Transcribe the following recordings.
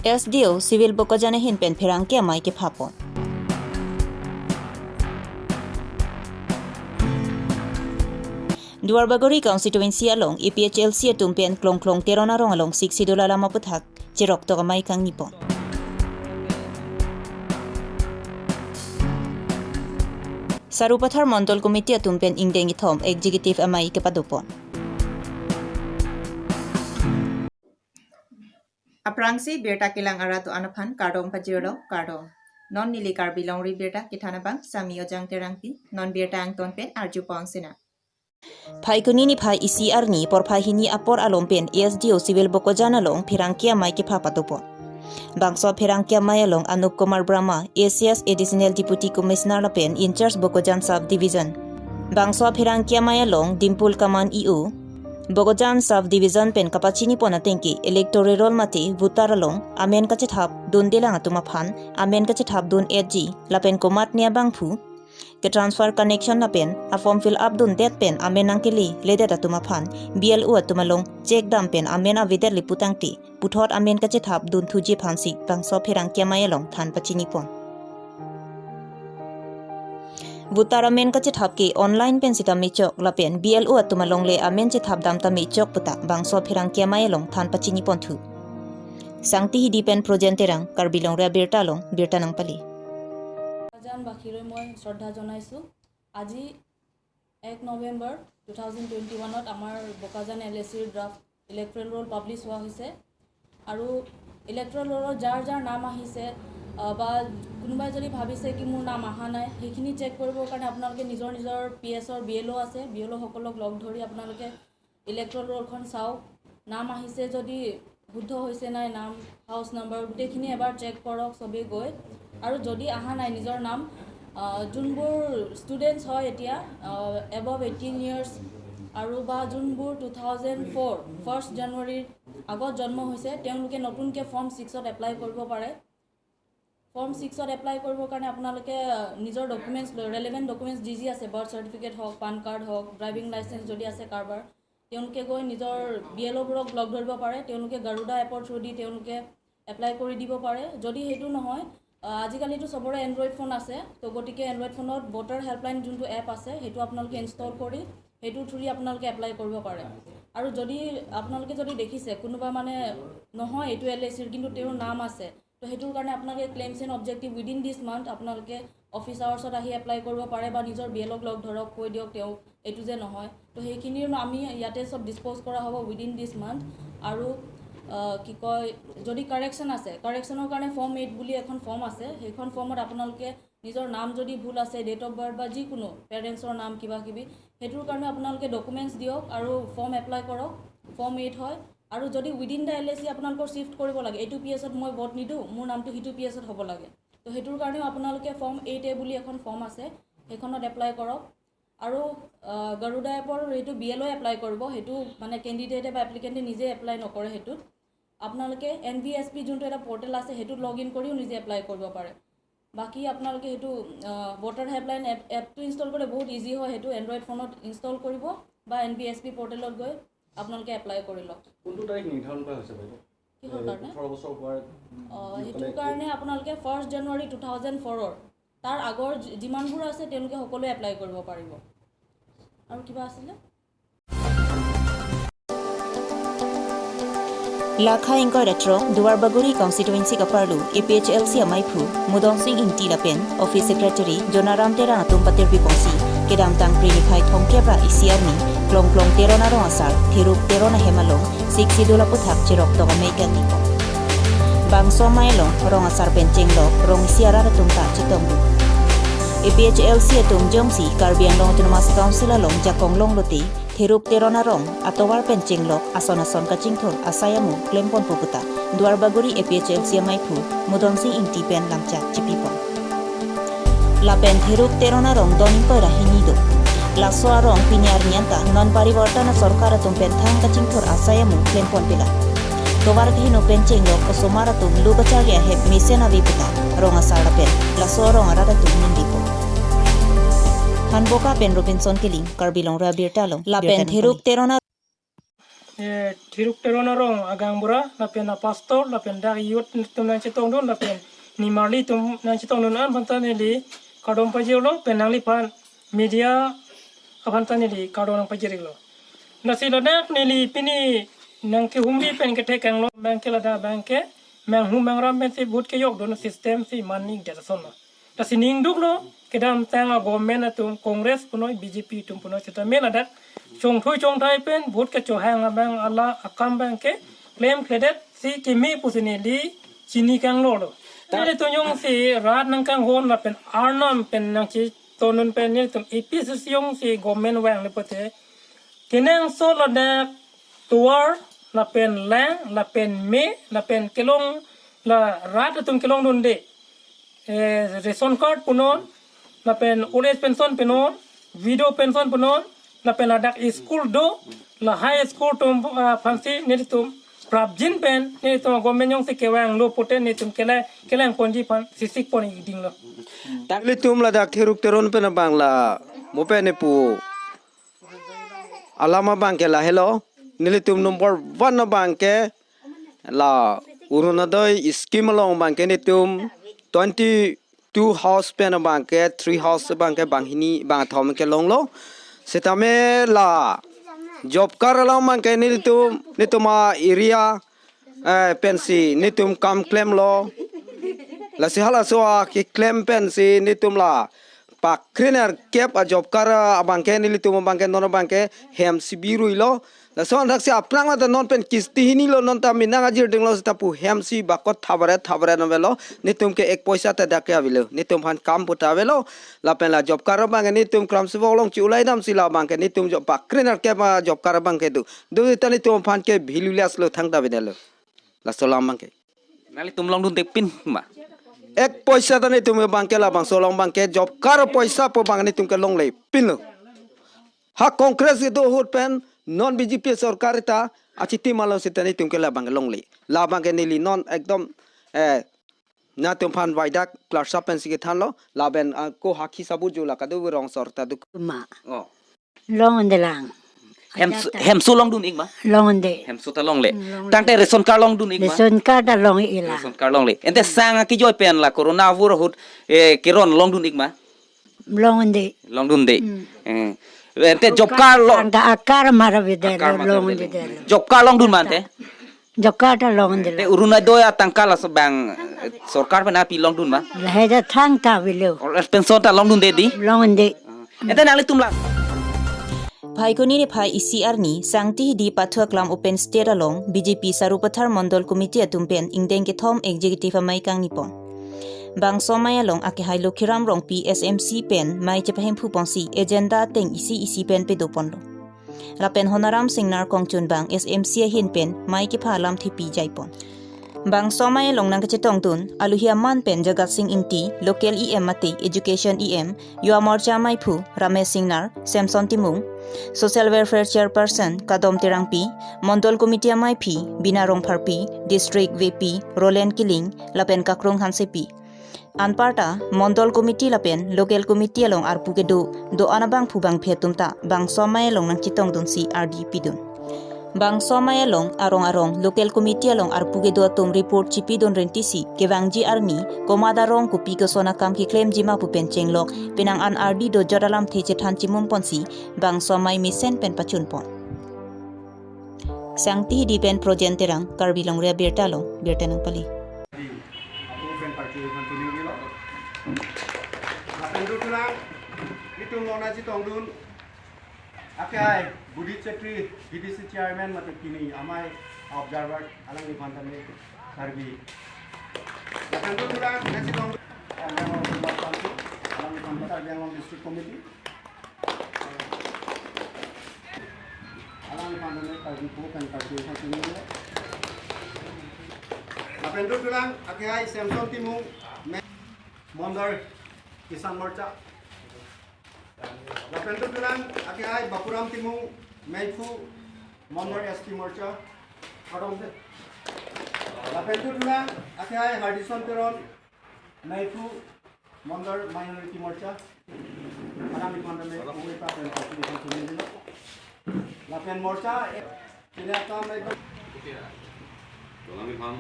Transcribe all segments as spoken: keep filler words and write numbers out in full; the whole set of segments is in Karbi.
S D O Civil Bokajan ahin pen pherangke amei kephapon. Duarbagori constituency along A P H L C atum pen Klongklong Teron arong along Sixth Schedule alam aputhak cheroktok amei kangnipon. Sarupathar Mondol Committee atum pen ingdeng ithom executive amei kepadopon. Aphrangsi birta kelang arat do-an aphan kardom pajirlo, kardom. Non neli Karbi Longri Birta kethan abang Sami Ojang Terangpi, non birta angton pen arjupon sinang. Phaikuni niphai isi arni porphai hini apor alom pen S D O Civil Bokajan along pherangke amei kepha padopon. Bangso pherangke amei along Anup Kumar Brahma, A C S Additional Deputy Commissioner lapen in-charge Bokajan Sub Division. Bangso pherangke amei along Dimpul Kaman E O, Bokajan Sub Division pen kapachinipon atengke electoral roll mate voter along amen kachethap dundelang atum aphan amen kachethap dun-etji lapen komatne abangphu ke-transfer connection lapen a-form fill up dundet pen amen nangkele ledet atum aphan B L O atum along check dam pen amen avedet le putangte puthot amen kachethap dunthuji aphansi bangso pherangke amei along than pachinipon. Voter amen kachethap ke online pen sitame chok lapen B L O atum along le amen chethap dam tame chok puta bangso pherangke amei along than pachiniponthu. Sangti Hidi pen Projen Terang, Karbi Longri Abirta along birta nangpale. জন বাসীলৈ মই শ্ৰদ্ধা জনাইছোঁ। আজি এক November two thousand twenty ওৱানত আমাৰ বোকাজান এল এ চিৰ draft electoral roll publish হোৱা হৈছে। আৰু ইলেক্টৰেল ৰোলত যাৰ যাৰ নাম আহিছে, আহ, বা কোনোবাই যদি ভাবিছে কি মোৰ নাম অহা নাই, সেইখিনি চেক কৰিবৰ কাৰণে আপোনালোকে নিজৰ নিজৰ পি এছৰ বি এল অ' আছে, বি এল অ'সকলক লগ ধৰি আপোনালোকে ইলেক্টৰেল ৰোলখন চাওক। নাম আহিছে যদি শুদ্ধ হৈছে নাই, নাম, হাউচ নাম্বাৰ, গোটেইখিনি এবাৰ চেক কৰক চবেই গৈ। আৰু যদি অহা নাই নিজৰ নাম, আহ, যোনবোৰ ষ্টুডেণ্টছ হয় এতিয়া, আহ, এবভ এইটিন ইয়াৰ্ছ আৰু বা যোনবোৰ টু থাউজেণ্ড ফ'ৰ, ফাৰ্ষ্ট জানুৱাৰীৰ আগত জন্ম হৈছে, তেওঁলোকে নতুনকৈ ফৰ্ম ছিক্সত এপ্লাই কৰিব পাৰে। ফৰ্ম ছিক্সত এপ্লাই কৰিবৰ কাৰণে আপোনালোকে, আহ, নিজৰ ডকুমেণ্টছ লৈ, ৰেলেভেণ্ট ডকুমেণ্টছ যি যি আছে, বাৰ্থ চাৰ্টিফিকেট হওক, পান কাৰ্ড হওক, ড্ৰাইভিং লাইচেন্স যদি আছে কাৰোবাৰ, তেওঁলোকে গৈ নিজৰ বি এল অ'বোৰক লগ ধৰিব পাৰে। তেওঁলোকে গাৰুডা এপৰ থ্ৰুদি তেওঁলোকে এপ্লাই কৰি দিব পাৰে। যদি সেইটো নহয়, আহ, আজিকালিতো চবৰে এণ্ড্ৰইড ফোন আছে, তো গতিকে এণ্ড্ৰইড ফোনত ভোটাৰ হেল্পলাইন যোনটো এপ আছে, সেইটো আপোনালোকে ইনষ্টল কৰি সেইটোৰ থ্ৰুদি আপোনালোকে এপ্লাই কৰিব পাৰে। আৰু যদি আপোনালোকে যদি দেখিছে কোনোবা মানে নহয় এইটো এল এ চিৰ, কিন্তু তেওঁৰ নাম আছে, তো সেইটোৰ কাৰণে আপোনালোকে ক্লেইমছ এণ্ড অবজেক্টিভ উইডিন দিছ মান্থ আপোনালোকে অফিচ আৱাৰ্ছত আহি এপ্লাই কৰিব পাৰে বা নিজৰ বি এল অ'ক লগ ধৰক, কৈ দিয়ক তেওঁ এইটো যে নহয়। তো সেইখিনিৰ আমি ইয়াতে চব ডিছপ'জ কৰা হ'ব উইডিন দিছ মান্থ। আৰু, আহ, কি কয়, যদি কাৰেকশ্যন আছে, কাৰেকশ্যনৰ কাৰণে ফৰ্ম এইট বুলি এখন ফৰ্ম আছে, সেইখন ফৰ্মত আপোনালোকে নিজৰ নাম যদি ভুল আছে, ডেট অফ বাৰ্থ বা যিকোনো পেৰেণ্টছৰ নাম কিবা কিবি, সেইটোৰ কাৰণে আপোনালোকে ডকুমেণ্টছ দিয়ক আৰু ফৰ্ম এপ্লাই কৰক, ফৰ্ম এইট হয়। আৰু যদি উইডিন দ্য এল এ চি আপোনালোকৰ শ্বিফ্ট কৰিব লাগে, এইটো পি এছত মই ভোট নিদিওঁ, মোৰ নামটো সিটো পি এছত হ'ব লাগে, তো সেইটোৰ কাৰণেও আপোনালোকে ফৰ্ম এইট এ বুলি এখন ফৰ্ম আছে, সেইখনত এপ্লাই কৰক। আৰু, আহ, গাৰুডা এপৰ সেইটো বি এল অ' এপ্লাই কৰিব, সেইটো মানে কেণ্ডিডেটে বা এপ্লিকেণ্টে নিজে এপ্লাই নকৰে। সেইটোত আপোনালোকে এন ভি এছ পি যোনটো এটা পৰ্টেল আছে, সেইটোত লগ ইন কৰিও নিজে এপ্লাই কৰিব পাৰে। বাকী আপোনালোকে সেইটো, আহ, ভোটাৰ হেল্পলাইন এপ, এপটো ইনষ্টল কৰিলে বহুত ইজি হয়, সেইটো এণ্ড্ৰইড ফোনত ইনষ্টল কৰিব বা এন ভি এছ পি পৰ্টেলত গৈ আপোনালোকে এপ্লাই কৰি লওক। কোনটো তাৰিখ নিৰ্ধাৰণ কৰা হৈছে বাইদেউ? কিহৰ এই কাৰণে? ওঠৰ বছৰ হোৱাৰ অ, যিসকলে সেইটো কাৰণে আপোনালোকে ফাৰ্ষ্ট জানুৱাৰী টু থাউজেণ্ড ফ'ৰৰ, তাৰ আগৰ যি-, যিমানবোৰ আছে, তেওঁলোকে সকলোৱে এপ্লাই কৰিব পাৰিব। আৰু কিবা আছিলে? Lakha ingkoi ra throk, Duarbagori constituency kaparlu A P H L C amaiphu Mudonsing Ingti lapen Office Secretary Jonaram Terang atum patirpi ponsi, kedamtang Phre niphai thomkep ra isi arni, Klongklong Teron arong asar Theruk Teron ahem along Sixth Schedule aputhak cheroktok amei kangni. Bangso amei along rong asar pen chenglok rong isi arat atum ta chetongdun. A P H L C atum jongsi Karbi Anglong Autonomous Council along jakong longlote, Theruk Teron arong atovar pen chenglok ason ason kachingthur asai amu klemponpo puta Duarbagori A P H L C amaiphu Mudonsing Ingti pen lamchak chipipon. Lapen Theruk Teron arong don ingkoi ra hini do. Laso arong pini arni anta non parivartan asorkar atum pen thang kachingthur asai amu klemponpe la. Tovar keheno pen chenglok osomar atum lo kacharli ahep mesen ave puta rong asar lapen laso arong arat atum ningjepo. Hanboka pen Robinson Killing, Karbi Longri Abirta along. Lapen birta Theruk nangpale. Teron eh, Thiruk Teron arong agaonbura, lapen apastor, lapen dak youth atum nangchetongdun, lapen nimarli atum nangchetongdun an aphanta neli kardom pajirlo, pen nangliphan media aphanta neli kardom nangpajir-iklo. Lasi ladak neli pini nangkehumri pen kethek kanglo abangke ladak abangke, manghumri mangram pensi vote kejokdun system si man-ikdet asonlo. Lasi ningduklo, kedamtang a-government atum Congress punoi, B J P atum punoi, sitame ladak chongthui chongthai pen vote kechohang abang ala akam abangke klemkledet si keme pusi neli chini kanglolo. Nelitum jongsi rat nangkanghon lapen arnam pen nangchetongdun pen nelitum A P C C jongsi government vanglo pulote, kenangsot ladak tovar lapen lang lapen me lapen kelong, la rat atum kelongdunde, eh, ration card punon, lapen old age pension punon, widow pension punon, lapen ladak school do, la high school atum, ah, aphansi nelitum prapjin pen nelitum government jongsi kevanglo pulote nelitum kele-, kelangponji aphan sisik pon-ik dinglo. Nelitum ladak Thiruk Teron pen abang la mo pen epu alam abangke lahelo, nelitum number one abangke la Orunodoi scheme along abangke nelitum twenty-two house pen abangke three house abangke banghini bangkethom kelonglo. Sitame la job card along abangke nelitum, nelitum a-area, eh, pensi nelitum kam klemlo. Lasi halaso akeklem pensi nelitum la pakrenerkep a-job card abangke nelitum abangke non abangke hem si biruilo. Laso anthak si aphrang la ta non pen kisti hinilo, non ta minang ajir dinglo seta pu hem si bakot thabare thabare non avelo. Nelitum ke ek poisa ta dak ke avelo. Nelitum aphan kam pu ta avelo. Lapen la job card abangke nelitum kramsevok along chi-ulai damsi la abangke nelitum job pakrenerkep a-job card abangke do. Do ta nelitum aphan ke valueless lo, thangta binelo. Laso alam abangke. Nanglitum longdundepin ma? Ek poisa ta nelitum abangke labangso along abangke job card poisa pu abang nelitum ke longlepinlo. Ha Congress kedo ahut pen non B J P sorkar ta achitim along seta nelitum ke labang longle. La abangke neli non ekdom, eh, nangtum aphan vaidak klarsap pensi kethanlo, lapen, ah, ko hakhi sabut jula kadu rong sor ta duk. Ma. Oh. Longdunlang. Hem, ajat ta. Hemso longdun-ik ma? Longdun. Hemso ta longle. Hmm, longdun. Tangte ration card longdun-ik ma? Ration card ta long-ikla. Ration card longle. Ante sang akejoi pen la corona avur ahut, eh, keron longdun-ik ma? Longdun. Longdunde. Hmm. Eh. Ante job card lo. Tangka akar mara bidelo, akar mara longdun bidelo. Bidelo. Job card longdun ma ante? Job card ta longdunlo. Te Orunodoi atangka laso abang, eh, sorkar pen api longdun ma? Lahai ta thangta avelo. Old age pension ta longdunde dei? Longdunde. Ante nanglitum la. Phaikuni niphai isi arni, Sangti Hidi Pathu Aklam Open Stage along B J P Sarupathar Mondol Committee atum pen ingdeng kethom executive amei kangnipon. Bangso amei along akehai Lokhiram Rongpi S M C pen mei chepahemphu ponsi agenda ateng isi isi pen pedoponlo. Lapen Honaram Singnar Kongchunbang S M C ahin pen mei kepha alam thepi jaipon. Bangso amei along nangkechetongdun, aluhi aman pen Jagat Sing Ingti, local E M mate Education E M, Yuva Morcha ameiphu Ramesh Singnar, Samson Timung, Social Welfare Chairperson Kadom Terangpi, Mondol Committee ameiphi Bina Rongpharpi, District V P Roland Killing, lapen Kakrung Hansepi. Anparta, Mondol Committee lapen Local Committee along arpu kedo, do-an abangphu bangphi atum ta, bangso amei along nangchetongdunsi ardi pidun. Bangso amei along arong arong, Local Committee along arpu kedo atum report chipidun rentisi, kevangji arni, komat arong kopi koson akam keklemji ma pu pen chenglok, penang an ardi dojot alamthe chethan chimum ponsi, bangso amei mesen pen pachunpon. Sangti Hidi pen Projen Terang, Karbi Longri Abirta along, birta nangpali. Apo pen party aphan tuning dilo. Lapen dothulang, itum longna chetongdun, akehai Budit Chetri, B D C chairman mate pini amei observer, alangliphan tame Karbi. Lapen dothulang, nangchetongdun, alangliphan Karbi Anglong District Committee. Alangphan tame Karbi po pen Karbi aphan tuning dilo. Lapen dothulang akehai Samson Timung, me-, Mondol Kisan Morcha. Lapen dothulang akehai Bapuram Timung, meiphu Mondol S T Morcha. Lapen dothulang akehai Hardison Teron, meiphu Mondol Minority Morcha, alangliphan tame kongoi pa pen party aphan tuning dilo. Lapen Morcha, eh, Dolang Iphan,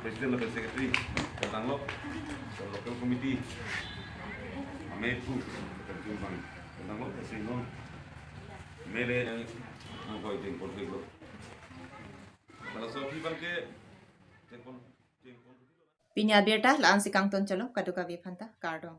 President lapen Secretary, kedang lo, local committee, amei pu, kedang lo, President, M L A, yang mengkoi ting konflik lo. Kalau sopi bangke, ting kon, ting kon. Pini abirta la-an si kangton cholo, kadokave aphanta kardom.